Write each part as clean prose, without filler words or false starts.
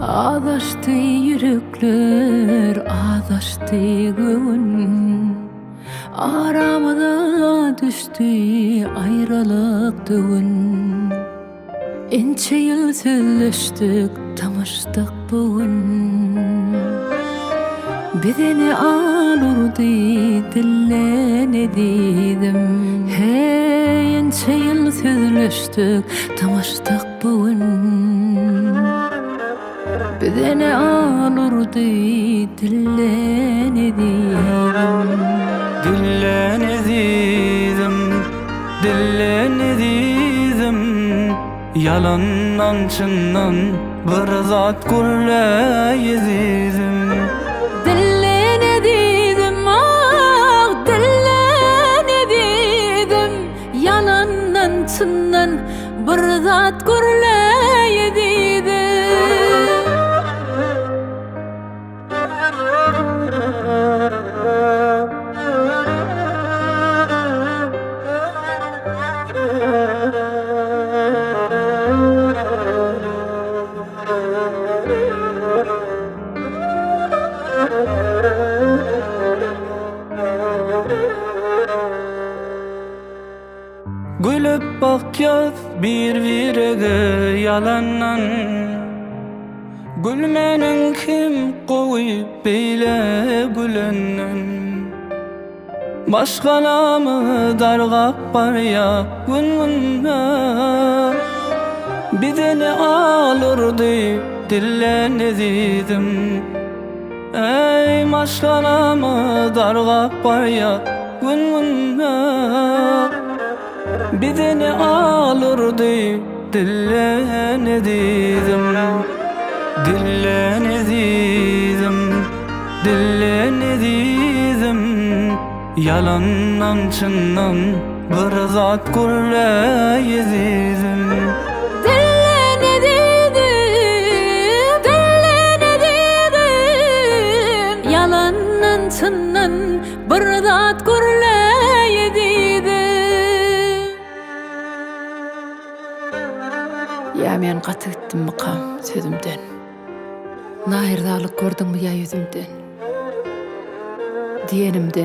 Azaşdy ýürekler, azaşdy göwün. Aramyza düşdi aýralyk düwün. Ençe ýyl sözleşdik, tanyşdyk bu gün. Bize ne al urdy, dillen ezizim. Heý, ençe ýyl sözleşdik, tanyşdyk bu gün. Bize ne al urdy, dillen ezizim. Dillen ezizim, dillen ezizim, Ýalandan çyndan bir zat gürle ezizim. Dillen ezizim, ah, dillen ezizim, Ýalandan çyndan bir zat gürle ezizim. Gülüp bakýas bir-birege ýalandan. Gülmäniň kim gowy beýle gülenden. Maşgalamy dargap barýa gün-günden. Bize ne alurdy dillen ezizim. Eý maşgalamy dargap barýa gün-günden. Bize ne alurdy dillen ezizim Dillen ezizim, dillen ezizim Ýalandan çyndan bir zat gürle ezizim. Dillen ezizim, dillen ezizim Ýalandan çyndan Bir zat gürle ezizim. Ýa men gaty gitdimmikam sözümden. Naýyrzalyk gördüňmi ýa ýüzümden. Diýenimde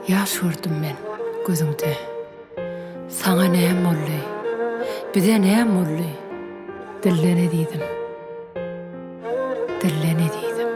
ýaş gördüm men gözüňde. Saňa näm boldy? Bize näm boldy? Dillen ezizim. Dillen ezizim.